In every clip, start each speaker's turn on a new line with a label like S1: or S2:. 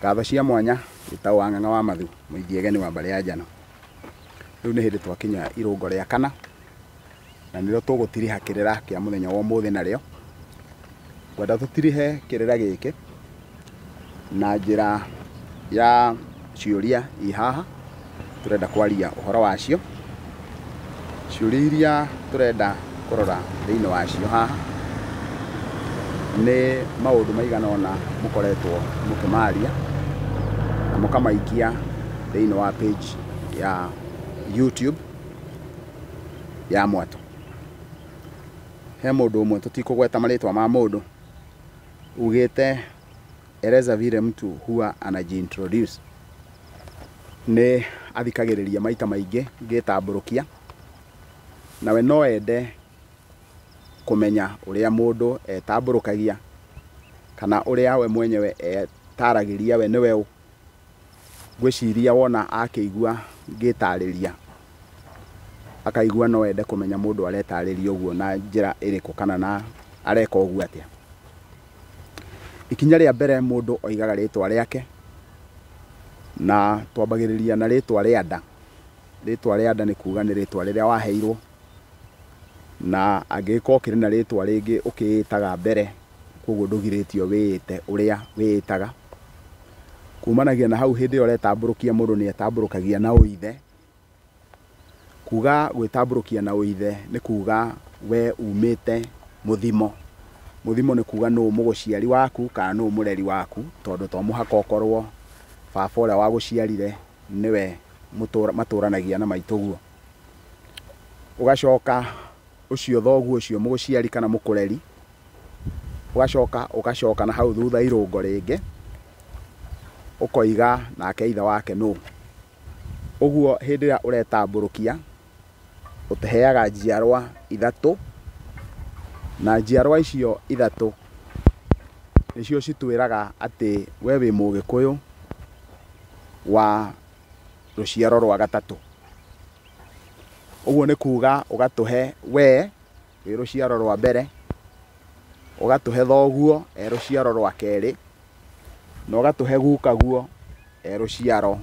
S1: Ngatho cia mwanya Gĩtaũ wa Ng'ang'a wa Mathu, mũithiegeni wa mbarĩ ya Njano. Rĩu nĩ hĩndĩ twakinya irũngo rĩa kana, na nĩrĩo tũgũtiriha kĩrĩra kĩa mũthenya wa ũmũthĩ narĩo. Ngwenda tũtirihe kĩrĩra gĩkĩ na njĩra ya ciũria i haha tũrenda kwaria ũhoro wacio. Ciũria iria tũrenda kũrora thĩinĩ wacio haha nĩ maũndũ maigana ũna mũkoretwo mũkĩmaria na mũkamaikia thĩinĩ wa page ya YouTube ya Mwatũ. He mũndũ ũmwe tũtikũgweta marĩtwa ma mũndũ ugĩte eleza vile mtu huwa anajiintroduce. Nĩ athikagĩrĩria maita maingĩ ngĩtambũrũkia, nawe no ende kũmenya ũrĩa mũndũ etambũrũkagia kana ũrĩa we mwenyewe etaragĩria we nĩwe ũ. Ngwĩciria wona akĩigua ngĩtarĩria akaigua no ende kũmenya mũndũ aretarĩria ũguo na njĩra ĩrĩkũ kana na areka ũguo atĩa. Ikinya rĩa mbere mũndũ oigaga rĩtwa rĩake, na twambagĩrĩria na rĩtwa rĩa nda. Rĩtwa rĩa nda nĩ kuga nĩ rĩtwa rĩrĩa waheirwo, na angĩgĩkorwo ũkĩrĩ na rĩtwa rĩngĩ ũkĩĩtaga mbere, koguo ndũgirĩtio wĩĩte ũrĩa wĩĩtaga. Kumanagia na hau hĩndĩ ĩyo ũretambũrũkia mũndũ nĩ etambũrũkagia na ũithe. Kuga gwĩtambũrũkia na ũithe nĩ kuga we umĩte mũthimo. Mũthimo nĩ kuga nũ mũgũciari waku kana nũ mũreri waku, tondũ to mũhaka ũkorwo baba ũrĩa wagũciarire nĩwe matũranagia na maitũguo. Ũgacoka ũcio thoguo ũcio mũgũciari kana mũkũreri, ũgacoka ũgacoka na hau thutha irũngo rĩngĩ, ũkoiga nake ithe wake nũ. Ũguo hĩndĩ ĩrĩa ũretambũrũkia ũtũheaga njiarwa ithatũ, na njiarwa icio ithatũ nĩcio citwĩraga atĩ we wĩ mũgĩkũyũ wa rũciaro rwa gatatũ. Ũguo nĩ kuga ũgatũhe we wĩ rũciaro rwa mbere, ũgatũhe thoguo e rũciaro rwa kerĩ, na ũgatũhe gukaguo e rũciaro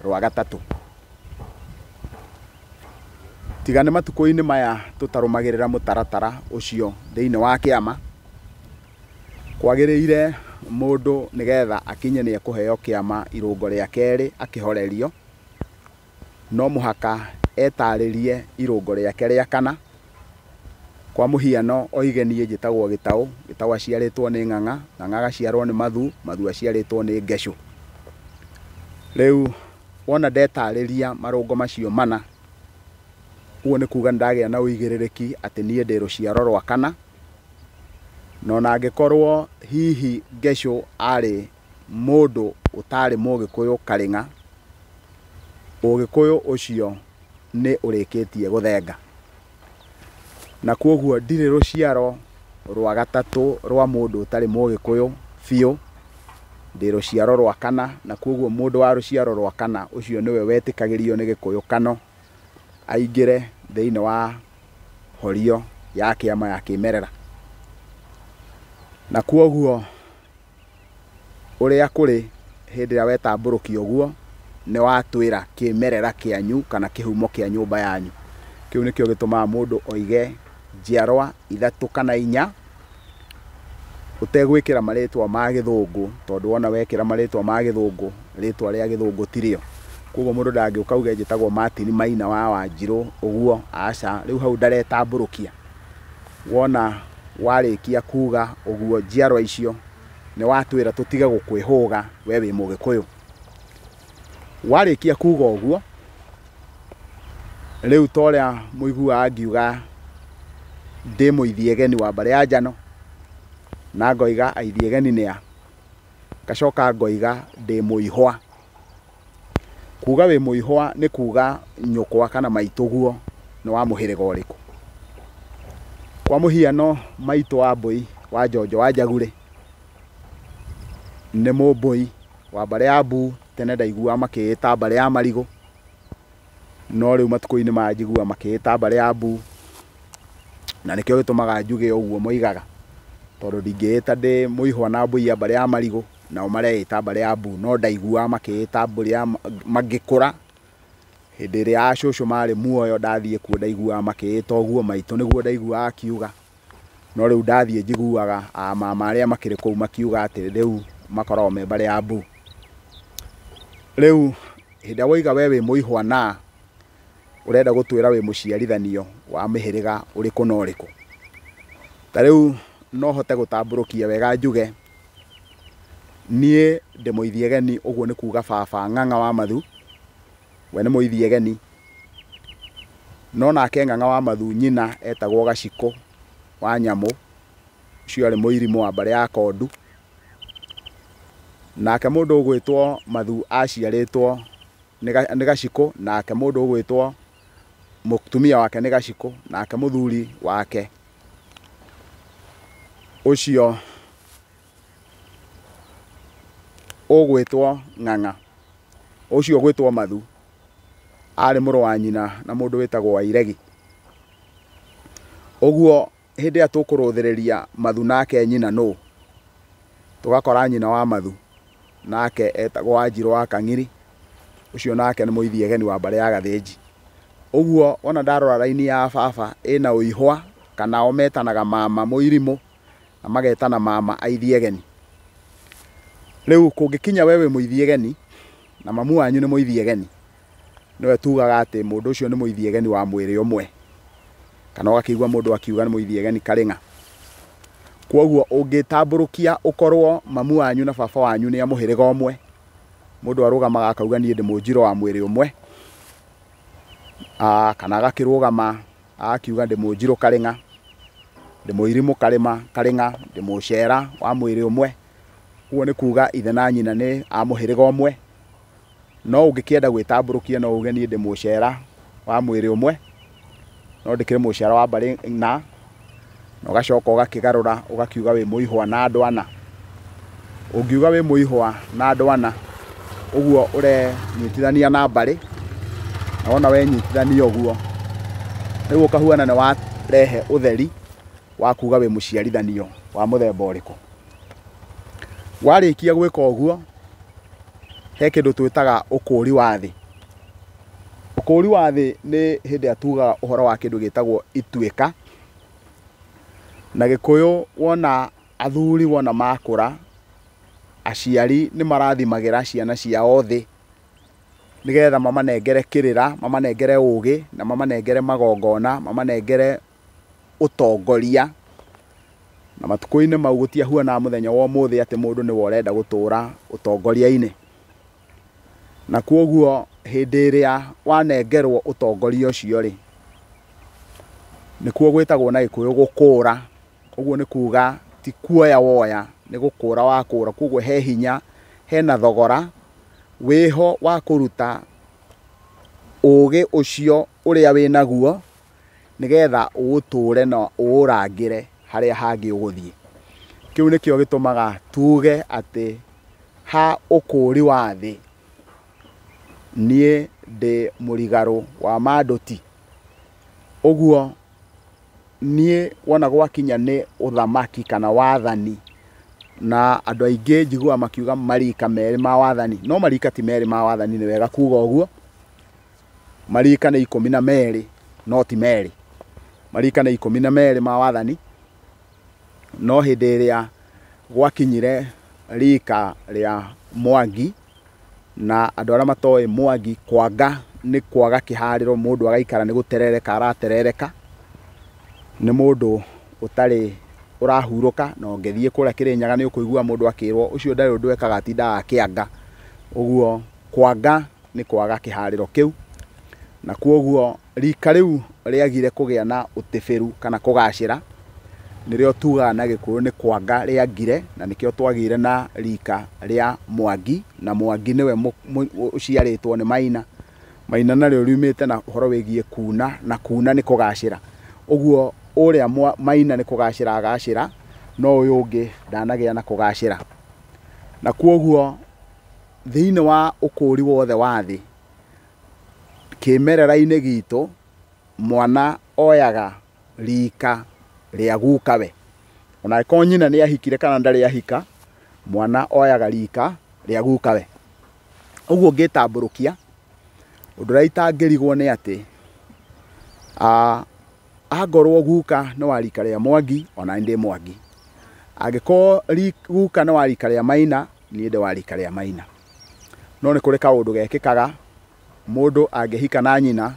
S1: rwa gatatũ. Tiga nĩ matukũ-inĩ maya tũtarũmagĩrĩra mũtaratara ũcio thĩinĩ wa kĩama, kwagĩrĩire mũndũ nĩgetha akinye nĩ ekũheo kĩama irũngo rĩa kerĩ akĩhorerio, no mũhaka etarĩrie irũngo rĩake rĩa kana. Kwa mũhiano oige niĩ njĩtagwo Gĩtaũ, Gĩtaũ aciarĩtwo nĩ Ng'ang'a, Ng'ang'a agaciarwo nĩ Mathu, Mathu aciarĩtwo nĩ Ngecũ. Rĩu wona ndetarĩria marũngo macio mana, ũguo nĩ kuga nĩndagĩa na ũigĩrĩrĩki atĩ niĩ ndĩ rũciaro rwa kana, na ona angĩkorwo hihi Ngecũ arĩ mũndũ ũtarĩ mũgĩkũyũ karĩng'a, ũgĩkũyũ ũcio nĩ ũrĩkĩtie gũthenga. Na koguo ndirĩ rũciaro rwa gatatũ rwa mũndũ ũtarĩ mũgĩkũyũ biũ, ndĩ rũciaro rwa kana, na koguo mũndũ wa rũciaro rwa kana ũcio nĩwe wetĩkagĩrio nĩ Gĩkũyũ kano aingĩre thĩinĩ wa horio ya kĩama ya kĩmerera. Na koguo ũrĩa kũrĩ hĩndĩ ĩrĩa wetambũrũkia ũguo nĩ watwĩra kĩmerera kĩanyu kana kĩhumo kĩa nyũmba yanyu. Kĩu nĩkĩo gĩtũmaga mũndũ oige njiarwa ithatũ kana inya ũtegwĩkĩra marĩtwa ma gĩthũngũ, tondũ wona wekĩra marĩtwa ma gĩthũngũ rĩtwa rĩa gĩthũngũ tirĩo. Koguo mũndũ ndangĩũka auge njĩtagwo Martin Maina wa Wanjirũ ũguo, aca, rĩu hau ndaretambũrũkia. Wona warĩkia kuga ũguo njiarwa icio nĩ watwĩra tũtige gũkwĩhũga we wĩ mũgĩkũyũ. Warĩkia kuga ũguo, rĩu ta ũrĩa mũiguaga ngiuga ndĩ mũithiegeni wa mbarĩ ya Njano, na ngoiga aithiegeni nĩ a, ngacoka ngoiga ndĩ mũihwa. Kuga wĩ mũihwa nĩ kuga nyũkwa kana maitũguo nĩ wa mũhĩrĩga ũrĩkũ. Kwa mũhiano maitũ wa Mbũi wa Njonjo wa Njagurĩ nĩ mũmbũi wa mbarĩ ya Mbu, tene ndaiguaga makĩĩta mbarĩ ya Marigũ, no rĩu matukũ-inĩ maya njiguaga makĩĩta mbarĩ ya Mbu, na nĩkĩo gĩtũmaga njuge ũguo moigaga, tondũ ndingĩĩta ndĩ mũihwa na mbũi ya mbarĩ ya Marigũ. Nao mareĩta mbarĩ ya Mbu, no ndaiguaga makĩĩta mbũrĩ ya magĩkũra. Hĩndĩ ĩrĩa acũcũ marĩ muoyo ndathiĩ kuo ndaiguaga makĩĩta ũguo, maitũ nĩguo ndaiguaga akiuga. No rĩu ndathiĩ njiguaga a mama arĩa makĩrĩ kũu makiuga atĩ rĩu makoragwo me mbarĩ ya Mbu. Rĩu hĩndĩ ĩrĩa woiga we wĩ mũihwa na ũrenda gũtwĩra wĩ mũciarithanio wa mĩhĩrĩga ũrĩkũ na ũrĩkũ. Ta rĩu no hote gũtambũrũkia wega njuge niĩ ndĩ mũithiegeni, ũguo nĩ kuga baba Ng'ang'a wa Mathu, we nĩ mũithiegeni. No nake Ng'ang'a wa Mathu nyina etagwo Gacikũ wa Nyamũ, ũcio arĩ mũirimũ wa mbarĩ ya Kondu. Nake mũndũ ũgwĩtwo Mathu aciarĩtwo nĩ Gacikũ, nake mũndũ ũgwĩtwo mũtumia wake nĩ Gacikũ, nake mũthuri wake ũcio ũgwĩtwo Ng'ang'a, ũcio ũgwĩtwo Mathu arĩ mũrũ wa nyina na mũndũ wĩtagwo Wairegi. Ũguo hĩndĩ ĩrĩa tũkũrũthĩrĩria Mathu nake nyina nũ, tũgakora nyina wa Mathu nake etagwo Wanjirũ wa Kang'iri, ũcio nake nĩ mũithiegeni wa mbarĩ ya Gathĩnji. Ũguo ona ndarora raini ya baba ĩna ũihwa, kana o metanaga mama mũirimũ na magetana mama aithiegeni. Rĩu kũngĩkinya we wĩ mũithiegeni na mamu wanyu nĩ mũithiegeni, nĩwe tugaga atĩ mũndũ ũcio nĩ mũithiegeni wa mwĩrĩ ũmwe, kana ũgakĩigua mũndũ akiuga nĩ mũithiegeni karĩng'a. Kwoguo ũngĩtambũrũkia ũkorwo mamu wanyu na baba wanyu nĩ a mũhĩrĩga ũmwe, mũndũ arũgamaga akauga niĩ ndĩ mũnjirũ wa mwĩrĩ ũmwe, kana agakĩrũgama akiuga ndĩ mũnjirũ karĩng'a, ndĩ mũirimũ karĩng'a, ndĩ mũcera wa mwĩrĩ ũmwe. Ũguo nĩ kuga ithe na nyina nĩ a mũhĩrĩga ũmwe. No ũngĩkĩenda gwĩtambũrũkia no uge niĩ ndĩ mũcera wa mwĩrĩ ũmwe, no ndĩkĩrĩ mũcera wa mbarĩ na ũgacoka ũgakĩgarũra ũgakiuga wĩ mũihwa na andũ ana. Ũngiuga wĩ mũihwa na andũ ana, ũguo ũrenyitithania na mbarĩ, na wona wenyitithania ũguo rĩu ũkahuana nĩ warehe ũtheri wa kuga wĩ mũciarithanio wa mũthemba ũrĩkũ. Warĩkia gwĩka ũguo, he kĩndũ twĩtaga ũkũũri wa thĩ. Ũkũũri wa thĩ nĩ hĩndĩ ĩrĩa tugaga ũhoro wa kĩndũ gĩtagwo ituĩka. Na Gĩkũyũ wona athuri wona makũra, aciari nĩ marathimagĩra ciana ciao thĩ nĩgetha mamanengere kĩrĩra, mamanengere ũgĩ, na mamanengere magongona, mamanengere ũtongoria. Na matukũ-inĩ mau gũtiahuanaga mũthenya wa ũmũthĩ atĩ mũndũ nĩwe ũrenda gũtũra ũtongoria-inĩ. Na kwoguo hĩndĩ ĩrĩa wanengerwo ũtongoria ũcio rĩ, nĩkuo gwĩtagwo na Gĩkũyũ gũkũra. Ũguo nĩ kuga ti kuoya woya, nĩ gũkũra wakũra. Kwoguo he hinya, hena thogora wĩho wa kũruta ũgĩ ũcio ũrĩa wĩnaguo nĩgetha ũũtũre na ũũrangĩre harĩa hangĩ ũgũthiĩ. Kĩu nĩkĩo gĩtũmaga tuge atĩ ha ũkũũri wa thĩ niĩ ndĩ mũrigarũ wa Mandũti. Ũguo niĩ wona gwakinya nĩ ũthamaki kana wathani, na andũ aingĩ njiguaga makiuga marika merĩ ma wathani, no marika ti merĩ ma wathani, nĩ wega kuga ũguo. Marika nĩ 12 no ti merĩ. Marika nĩ 12 ma wathani, no hĩndĩ ĩrĩa gwakinyire rika rĩa Mwangi, na andũ arĩa matoĩ Mwangi, kwanga nĩ kwaga kĩharĩro, mũndũ agaikara nĩ gũterereka araterereka, nĩ mũndũ ũtarĩ ũrahurũka. Na ũngĩthiĩ kũrĩa Kĩrĩnyaga nĩ ũkũigua mũndũ akĩrwo ũcio ndarĩ ũndũ ekaga, atindaga akĩanga. Ũguo kwanga nĩ kwaga kĩharĩro kĩu, na kwoguo rika rĩu rĩagire kũgĩa na ũtĩbĩru kana kũgacĩra, nĩrĩo tugaga na Gĩkũyũ nĩ kwanga rĩangire, na nĩkĩo twagĩire na rika rĩa Mwangi. Na Mwangi nĩwe ũciarĩtwo nĩ Maina. Maina narĩo riumĩte na ũhoro wĩgiĩ kuna, na kuna nĩ kũgacĩra. Ũguo ũrĩa Maina nĩ kũgacĩra agacĩra, no ũyũ ũngĩ ndanagĩa na kũgacĩra. Na kwoguo thĩinĩ wa ũkũũri wothe wa thĩ, kĩmerera-inĩ gitũ mwana oyaga rika rĩa gukawe. Ona angĩkorwo nyina nĩ ahikire kana ndarĩ ahika, Mwana oyaga rika rĩa gukawe. Ũguo ngĩtambũrũkia ũndũ ũrĩa itangĩrigwo nĩ atĩ angorwo guka nĩ wa rika rĩa Mwangi, ona niĩ ndĩ Mwangi. Angĩkorwo guka nĩ wa rika rĩa Maina, niĩ ndĩ wa rika rĩa Maina. No nĩ kũrĩ kaũndũ gekĩkaga, mũndũ angĩhika na nyina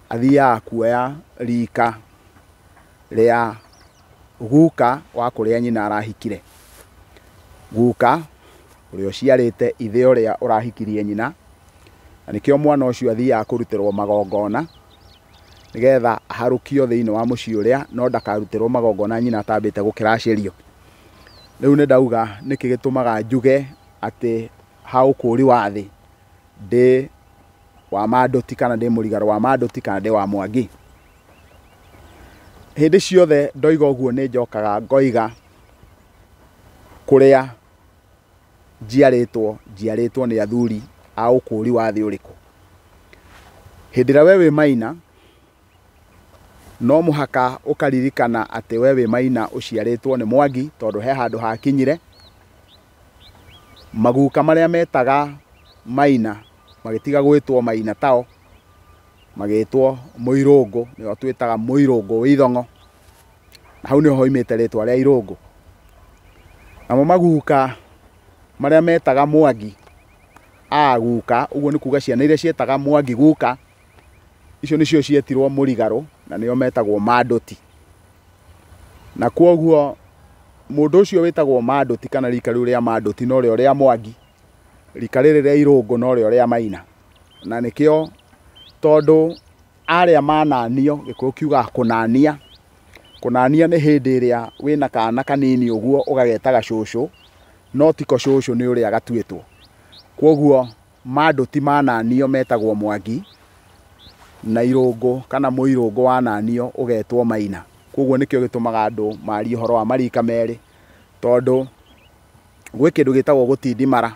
S1: athiaga kuoya rika rĩa guka wa kũrĩa nyina arahikire. Guka ũrĩa ũciarĩte ithe ũrĩa ũrahikirie nyina, na nĩkĩo mwana ũcio athiaga kũrutĩrwo magongona nĩgetha aharũkio thĩinĩ wa mũciĩ ũrĩa, no ndakarutĩrwo magongona nyina atambĩte gũkĩracĩrio. Rĩu nĩ ndauga nĩkĩ gĩtũmaga njuge atĩ ha ũkũũri wa thĩ ndĩ wa Mandũti kana ndĩ mũrigarũ wa Mandũti kana ndĩ wa Mwangi. Hĩndĩ ciothe ndoiga ũguo nĩ njokaga ngoiga kũrĩa njiarĩtwo, njiarĩtwo nĩ athuri a ũkũũri wa thĩ ũrĩkũ. Hĩndĩ ĩrĩa we wĩ Maina, no mũhaka ũkaririkana atĩ we wĩ Maina ũciarĩtwo nĩ Mwangi, tondũ he handũ hakinyire maguka marĩa metaga Maina magĩtiga gwĩtwo Maina tao, magĩtwo Mũirũngũ, nĩo twĩtaga Mũirũngũ wĩ Ithong'o, na hau nĩho hoimĩte rĩtwa rĩa Irũngũ. Namo maguka marĩa metaga Mwangi a guka, ũguo nĩ kuga ciana iria cietaga Mwangi guka, icio nĩcio cietirwo Mũrigarũ na nĩo metagwo Mandũti. Na kwoguo mũndũ ũcio wĩtagwo Mandũti kana rika rĩu rĩa Mandũti norĩo rĩa Mwangi, rika rĩrĩ rĩa Irũngũ norĩo rĩa Maina. Na nĩkĩo tondũ arĩa mananio, Gĩkũyũ kiugaga kũnania. Kũnania nĩ hĩndĩ ĩrĩa wĩna kana kanini ũguo ũgagetaga cũcũ, no tiko cũcũ nĩ ũrĩa gatuĩtwo. Kwoguo Mandũti mananio metagwo Mwangi, na Irũngũ kana Mũirũngũ wananio ũgetwo Maina. Kwoguo nĩkĩo gĩtũmaga andũ marie ũhoro wa marika merĩ, tondũ gwĩ kĩndũ gĩtagwo gũtindimara.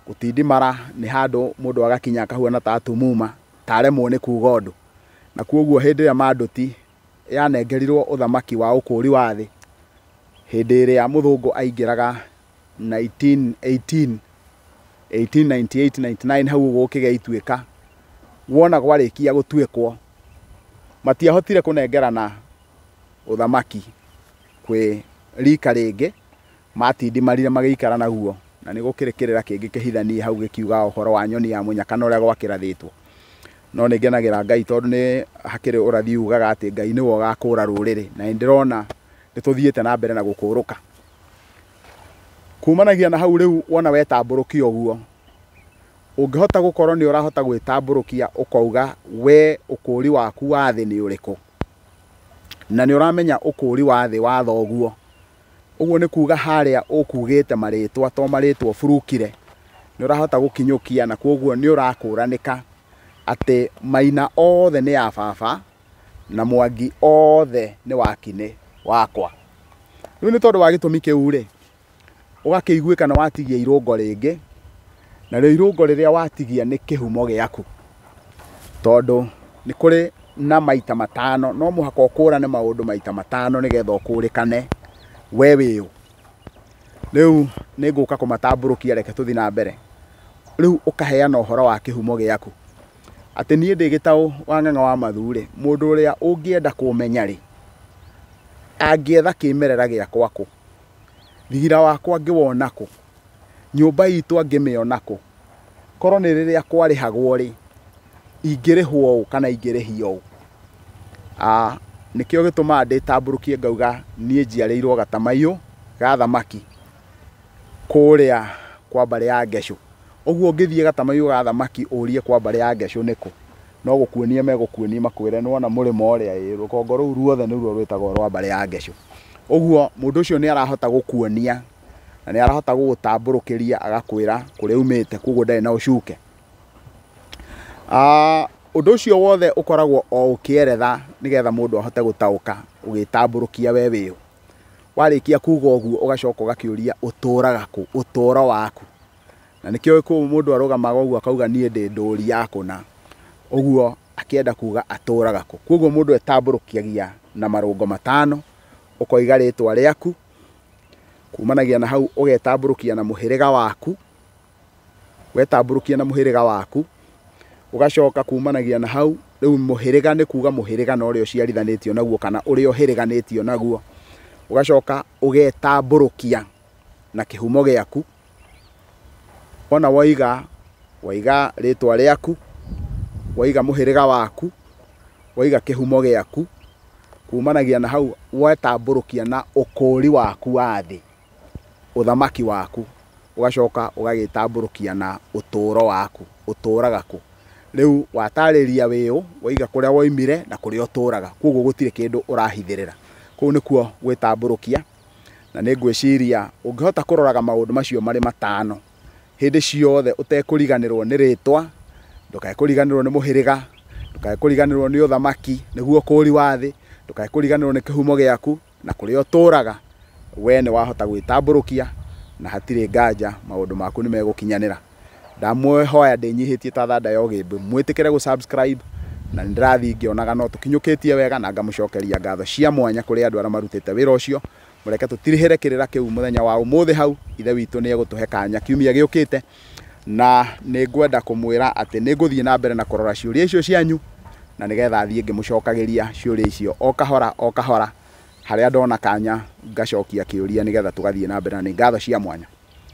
S1: Gũtindimara nĩ handũ mũndũ agakinya akahuana ta atumuma, ta aremwo nĩ kuga ũndũ. Na kwoguo hĩndĩ ĩrĩa Mandũti yanengerirwo ũthamaki wa ũkũũri wa thĩ, hĩndĩ ĩrĩa mũthũngũ aingĩraga 1918, 1898, 99 hau ũguo gũkĩgĩa ituĩka, wona gwarĩkia gũtuĩkwo, matiahotire kũnengerana ũthamaki kwĩ rika rĩngĩ, matindimarire magĩikara naguo. Na nĩ gũkĩrĩ kĩrĩra kĩngĩ kĩhithanie hau gĩkiuga ũhoro wa nyoni ya mũnyaka na ũrĩa gwakĩrathĩtwo. No nĩ ngenagĩra Ngai tondũ nĩ hakĩrĩ ũrathi ugaga atĩ Ngai nĩwe ũgakũra rũrĩrĩ, na nĩ ndĩrona nĩ tũthiĩte na mbere na gũkũrũka. Kumanagia na hau rĩu wona wetambũrũkia ũguo, ũngĩhota gũkorwo nĩ ũrahota gwĩtambũrũkia ũkauga we ũkũũri waku wa thĩ nĩ ũrĩkũ, na nĩ ũramenya ũkũũri wa thĩ wa thoguo. Ũguo nĩ kuga harĩa ũkugĩte marĩtwa to marĩtwa ũburukire, nĩ ũrahota gũkinyũkia, na kwoguo nĩ ũrakũranĩka atĩ Maina othe nĩ ya baba na Mwangi othe nĩ wa kinĩ wakwa. Rĩu nĩ tondũ wa gĩtũmi kĩu rĩ, ũgakĩiguĩka nĩ watigia irũngo rĩngĩ, narĩo irũngo rĩrĩa watigia nĩ kĩhumo gĩaku, tondũ nĩ kũrĩ na maita matano, no mũhaka ũkũrane maũndũ maita matano nĩgetha ũkũrĩkane we wĩũ. Rĩu nĩ ngũka kũmatambũrũkia, reke tũthiĩ na mbere. Rĩu ũkaheana ũhoro wa kĩhumo gĩaku, atĩ niĩ ndĩ Gĩtaũ wa Ng'ang'a wa Mathure, mũndũ ũrĩa ũngĩenda kũmenya rĩ, angĩetha kĩmerera gĩakwa kũ, thigira wakwa ngĩwona kũ, nyũmba itũ angĩmĩona kũ, korwo nĩ rĩrĩa kwarĩhagwo rĩ, ingĩrĩhwo ũũ kana ingĩrĩhio ũũ. Nĩkĩo gĩtũmaga ndĩtambũrũkie ngauga niĩ njiarĩirwo Gatamaiyũ ga thamaki kũrĩa kwa mbarĩ ya Ngecũ. Ũguo ũngĩthiĩ Gatamaiyũ ga thamaki ũrie kwa mbarĩ ya Ngecũ nĩkũ, no gũkuonia megũkuonia makwĩre nĩwona mũrĩmo ũrĩa ĩ, rũgongo rũu ruothe nĩruo rwĩtagwo rwa mbarĩ ya Ngecũ. Ũguo mũndũ ũcio nĩ arahota gũkuonia na nĩ arahota gũgũtambũrũkĩria agakwĩra kũrĩa umĩte, koguo ndarĩ na ũcuke. Ũndũ ũcio wothe ũkoragwo o ũkĩeretha nĩgetha mũndũ ahote gũtaũka ũgĩtambũrũkia we wĩũ. Warĩkia kuga ũguo ũgacoka ũgakĩũria ũtũraga kũ, ũtũro waku. Na nĩkĩo kũu mũndũ arũgamaga ũguo akauga niĩ ndĩ ndũri ya kũna, ũguo akĩenda kuga atũraga kũ. Koguo mũndũ etambũrũkagia na marũngo matano, ũkoiga rĩtwa rĩaku, Kumanagia na hau ũgetambũrũkia na mũhĩrĩga waku, wetambũrũkia na mũhĩrĩga waku, ũgacoka kumanagia na hau rĩu mũhĩrĩga nĩ kuga mũhĩrĩga na ũrĩa ũciarithanĩtio naguo kana ũrĩa ũhĩrĩganĩtio naguo. Ũgacoka ũgetambũrũkia na kĩhumo gĩaku. Wona woiga, waiga rĩtwa rĩaku, waiga mũhĩrĩga waku, waiga kĩhumo gĩaku, kumanagia na hau wetambũrũkia na ũkũri waku wa thĩ, ũthamaki waku, ũgacoka ũgagĩtambũrũkia na ũtũro waku, ũtũraga kũ. Rĩu watarĩria wĩũ, waiga kũrĩa woimire na kũrĩa ũtũraga, koguo gũtirĩ kĩndũ ũrahithĩrĩra. Kũu nĩkuo gwĩtambũrũkia, na nĩ ngwĩciria ũngĩhota kũroraga maũndũ macio marĩ matano hĩndĩ ciothe ũtekũriganĩrwo nĩ rĩtwa, ndũkae kũriganĩrwo nĩ mũhĩrĩga, ndũkae kũriganĩrwo nĩ ũthamaki nĩguo ũkũri wa thĩ, ndũkae kũriganĩrwo nĩ kĩhumo gĩaku na kũrĩa ũtũraga, we nĩ wahota gwĩtambũrũkia na hatirĩ nganja maũndũ maku nĩ megũkinyanĩra. Ndamwĩhoya ndĩnyihĩtie ta thanda ya ũgĩmbĩ, mwĩtĩkĩre gũ subscribe, na nĩ ndĩrathiĩ ngĩonaga no tũkinyũkĩtie wega, na ngamũcokeria ngatho cia mwanya kũrĩ andũ arĩa marutĩte wĩra ũcio. Mũreke tũtirihĩre kĩrĩra kĩu mũthenya wa ũmũthĩ hau, ithe witũ nĩ egũtũhe kanya kiumia gĩũkĩte, na nĩ ngwenda kũmwĩra atĩ nĩ ngũthiĩ na mbere na kũrora ciũria icio cianyu, na nĩgetha thiĩ ngĩmũcokagĩria ciũria icio o kahora o kahora, harĩa ndona kanya ngacokia kĩũria nĩgetha tũgathiĩ na mbere, na nĩ ngatho cia mwanya.